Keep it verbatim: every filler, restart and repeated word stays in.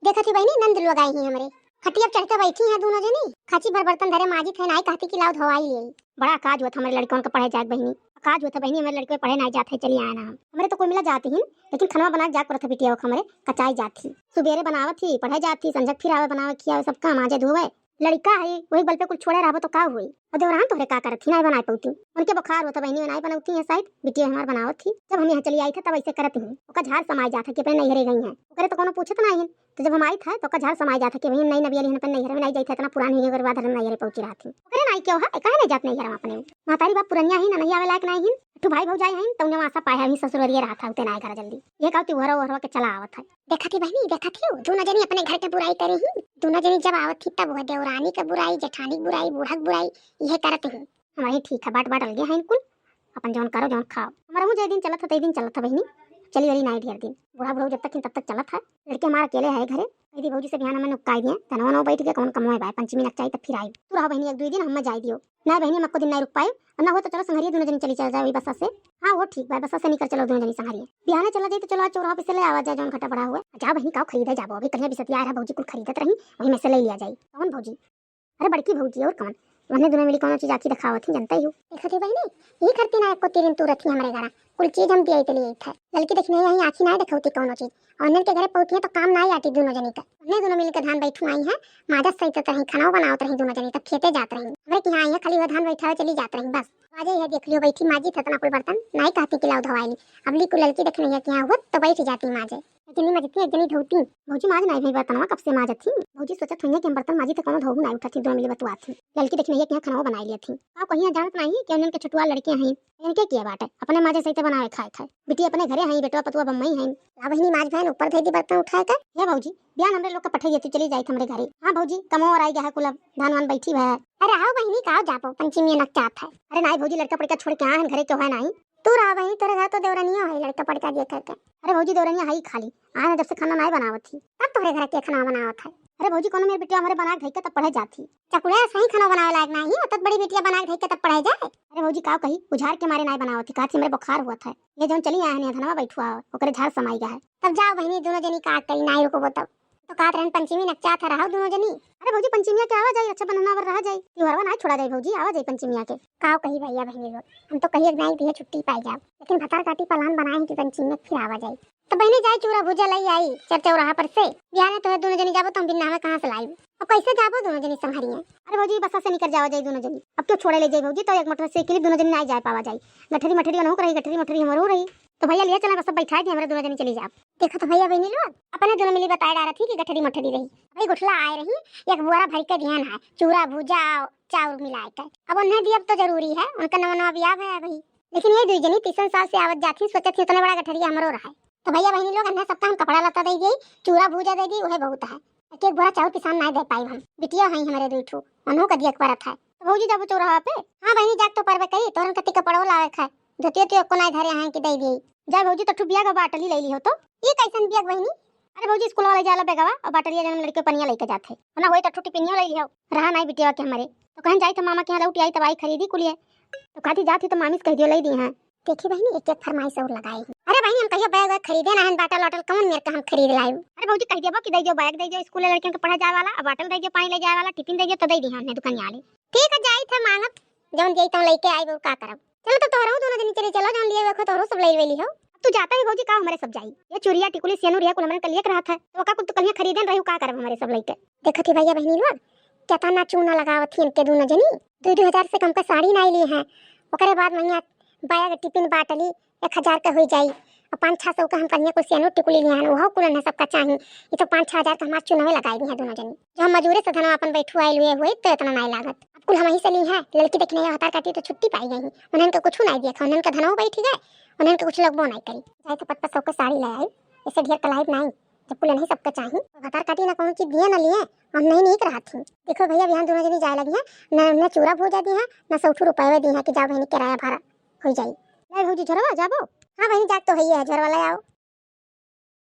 देखत ही बहिनी, नंद लोग आई ही हमरे। खटिया पे चढ़ के बैठी हैं दूनो जनी। खाची भर बर्तन धरे माजित है, नाई कहती कि लाओ धोवाई ले। बड़ा काज होत हमरे लड़कवन के पढ़े जाए बहिनी। काज होत बहिनी, हमरे लड़के पढ़े नाई जात है, चली आए ना हम। हमरे तो कुल मिला जात ही, लेकिन खनवा बना के जाए पड़त है बिटिया के हमरे, कचाई जात ही। सुबेरे बनावत ही, पढ़े जात ही, संझक फिर आवे बनावे खियावे, सब काम आजे धोवे। लड़का है, वही बल पे कुल छोड़े रहबो तो का होई? और देवरान तोहरे का करत ही, नाई बनाए पौती। उनके बुखार होत बहिनी, नाई बनौती है शायद, बिटिया हमार बनावत ही। जब हम यहाँ चली आई थे तब ऐसे करत ही। ओका झार समाए जात है कि अपने नैहरे गई हैं। ओकरे तो कोनो पूछत नाई है। तो जब हम आई थे तो ओका झार समाए जात है कि वही नई नबिया लिहन अपन नैहरे में नाई जाई थे, इतना पुरान ही ओकरे बाद हम नैहरे पहुंची रहत ही। ओकरे नाई क्यों है, काहे नाई जात नैहर में अपने? महतारी बाप पुरनिया ही ना, नहीं आवे लायक नाई ही। ठू भाई भौजाई हैं, तौने वहाँ से पाया ही ससुररिये रहत है, उते नाई घर जल्दी। ये कहती उहरा उहरा के चला आवत है। देखत ही बहिनी, देखत ही, दूनो जनी अपने घर के बुराई करे ही। दूनो जनी जब आवत ही तब वह देवरानी के बुराई, जेठानी के बुराई, बूढ़ा के बुराई, यह करत ही। हमारे ठीक है, बाट बाट अलगे हैं कुल, अपन जौन करो जौन खाओ। हमारा मुझे दिन चलत है, तई दिन चलत है बहिनी, चली वाली नाई ढेर दिन। बूढ़ा बूढ़ा जब तक ही तब तक चलत है। लड़के हमारा अकेले है घरे, कह दी भौजी से बिहान हमने उकाई दिए, तनवा नौ बैठ के कौन कमोए बाय, पंचमी नक चाहिए तब फिर आई। तू रहो बहिनी एक दुई दिन, हम जाए दियो। ना बहिनी, हम एको दिन नहीं रुक पाए, और ना हो तो चलो संघरिया दूनो जनी चली चल जाओ बस से। हाँ वो ठीक बा, बस से निकल चलो दूनो जनी संघरिया। बिहाने चला जाए तो चलो आज चौराहा पे से ले आवा जाए जौन घटा बढ़ा हुआ। जा बहिनी, काव खरीदे जाबो, अभी कन्हैया बिसतिया आ रहा भौजी कुल खरीदत रही, वही में से ले लिया जाए। कौन भौजी? अरे बड़की भौजी, और कौन? वन्ने दूनो मिली कौनो चीज आखी दिखावत ही, जनता ही हो। देखत ही बहिनी, यही करती ना एको तीन तू रथी हमरे घरा, कुल चीज हम दिए तो लिए थे। लड़की देखने यही आखी ना दिखावती कौनो चीज, और उन्हन के घरे पहुंची तो काम ना आटी दूनो जनी का। वन्ने दूनो मिली के धान बैठू आई है, माजत सहित रही, खाना बनावत रही दूनो जनी, तब खेते जात रही। हमरे के यहाँ आई है, खाली वह धान बैठावे चली जात रही बस। आजे यह देख लियो, बैठी माजी थे इतना कुल बर्तन, नाई कहती कि लाओ धोवाई ली। अब ली कुल लड़की देखने के यहाँ हुआ तो बैठ जाती माजे। एक जनी माजती, एक जनी धोती। भौजी माज नाई भई बर्तनवा, कब से माजत थी। भौजी सोचत हुई है कि हम बर्तन माजी तो कौनो धोहू नाई उठत थी, दूनो मिली बतुआत थी। लड़की देखने के यहाँ खाना बनाई लिया थी। आप कहीं जानत नहीं कि उन्हन के छोटुआ लड़के हैं। इनके किया बाटे, अपने माजे सहित बनावे खाए खाए। बिटिया अपने घरे हैं, बेटवा पतुआ बम्बई हैं। ला बहिनी माज भैन ऊपर धई दी बर्तन उठाए के। ले भौजी, बिहान हमरे लोग के पठाई देती, चली जाई हमरे घरे। हाँ भौजी, कमो और आई गया है कुल, अब धान वान बैठी है। अरे आओ बहिनी, काव जाबो, पंचमी नक चाहत है। अरे नाई भौजी, लड़का पड़का छोड़ के आए हैं घरे, क्यों है नाई? तू रहा बहिनी, तोरे घर तो देवरनिया है, लड़का पड़का देख करके। अरे भौजी, देवरनिया है ही खाली, आए ना जब से खाना नाई बनावत थी, तब तोहरे घर के खाना बनावत है। अरे भौजी, कोनो मेरे बिटिया हमरे बना के धई के तब पढ़े जात थी। चकुड़े सही खाना बनावे लायक नाई, ओतत बड़ी बिटिया बना के धई के तब पढ़े जाए। अरे भौजी, काव कही, बुझार के मारे नाई बनावत थी, कहत थी हमरे बुखार हुआ था। ये जौन चली आए हैं धनवा बैठुआ, ओकरे झार समाई गया है। तब जाओ बहिनी, दूनो जनी का करी, नाई रुकबो तब। तो कहत रहन पंचमी नक चाहत है, रहो दूनो जनी। अरे भौजी, पंचमिया के आवा जाई, रक्षाबंधन पर रहा जाई, त्योहारवा नाई छोड़ा जाई भौजी, आवा जाई पंचमिया के। काव कही भैया बहिनी लोग, हम तो कहिए नाई दिए छुट्टी पाई जाओ, लेकिन भतार काटी पलान बनाए हैं कि पंचमी में फिर आवा जाई। तो बहिनी जाए चूरा भुजा लाई आई चर चौराहा पर से, बिहाने तो है दूनो जनी जाबो तो हम बिन्ना में कहाँ से लाई? अब कैसे जाबो दूनो जनी संघरिया? अरे भौजी, बस से निकल जावा जाई दूनो जनी, अब क्यों छोड़े ले जाई भौजी, तो एक मोटरसाइकिल दूनो जनी नाई जाए पावा जाई, गठरी मठरी ओनहु के रही, गठरी मठरी हमरो रही। तो भैया लिए चला, बस अब बैठाए दी, हमरा दूनो जनी चली जाब। देखो तो भैया बहिनी लोग, अपने दूनो मिली बताए डारा थी कि गठरी मठरी रही। अभी गुठला आए रही, एक बुआरा भर के दिहन है, चूरा भुजा और चाउर मिलाए के। अब उन्हें दियब तो जरूरी है, उनका नवा नवा बियाह है अभी। लेकिन ये दुई जनी तीसन साल से आवत जात ही, सोचत ही उतने बड़ा गठरिया हमरो रहे। तो भैया बहिनी लोग, अन्हें सबका हम कपड़ा लत्ता दे दी, चूरा भुजा दे दी, वह बहुत है। एक एक बोरा चाउर पिसान नाई दे पाई हम, बिटिया है हमरे दुई ठो, उन्हों का दिया के परत है। तो भौजी जाबो चौराहा पे? हाँ बहिनी, जाके तो परबे करी, तोरन कति कपड़ो लावे खाए, धोतियो तो एको नाई धरे हैं कि दे दी। जा भौजी, तो ठू बिया का बाटली ले ली हो तो। ये कैसन बिया बहिनी? अरे भौजी, स्कूल वाले जाला बेगवा और बाटलिया जन लड़के पनिया लेके जाते हैं, है ना, वही तो ठू टिपिनियो ले लियो। रहा नाई बिटिया के हमरे, तो कहन जाई तो मामा के यहाँ लौट आई, तब आई खरीदी कुलिए। तो कहती जाती तो मामी से कह दियो, ले दी हैं। देखी बहिनी, एक एक फरमाइश और लगाई। अरे बहिनी, हम कहियो बैग वैग खरीदे ना हन, बाटल वाटल कौन मेर का हम खरीद लाई? अरे भौजी, कह दियो कि दे दियो, बैग दे दियो, स्कूल लड़कियन के पढ़ा जाए वाला, और बाटल दे दियो, पानी ले जाए वाला, टिफिन दे दियो, तो दे दी हमने दुकान वाले। ठीक है, जाई थे मांगब, जौन जाई तौन लेके आई, और का करब। चलो तो तोहरो दूनो जनी चली चलो, जौन लिए देखो तोहरो सब ले लेली हो। अब तू जाता ही भौजी, का हमरे सब जाई? ये चुरिया टिकुली सेनुरिया कुल हमरे कलिए के रहत है, तो का कुल तू कलिए खरीदे न रही, का करब हमरे सब लेके? देखो थी भैया बहिनी लोग, केतना चूना लगावत ही इनके दूनो जनी। दो दो हजार से कम का साड़ी नाई ली है, ओकरे बाद महिया बैग टिफिन बाटली एक हजार का हो जाई, और पाँच छः सौ का हम कनिया कुल सेनुर टिकुली लिया है, वह कुल उन्हें सबका चाही। ये तो पाँच छः हजार का हमार चुनावे लगाई दी है दूनो जनी, जो हम मजूरे से धनवा अपन बैठू आइल हुए हुए तो इतना नाई लागत। अब कुल हम ही से ली है, लड़की देखने ये हतार काटी तो छुट्टी पाई गई, उन्हें का कुछ नाई दिया था, उन्हें का धनवा बैठ गए, उन्हें का कुछ लगबो नाई करी। जाए तो पत पत सौ के साड़ी ले आई, ऐसे ढेर कलाइब नाई, जब कुल नहीं सबका चाही। हतार काटी ना कौन चीज दिए ना लिए, हम नहीं नीक रहा थी। देखो भैया, बिहान दूनो जनी जाए लगी है, न, न चूरा भूजा दी है, न सौ ठू रुपये दी है कि जाओ बहनी किराया भाड़ा हो जाई। ले भौजी झरवा जाबो? हाँ बहनी, जात तो है, झरवा ले आओ।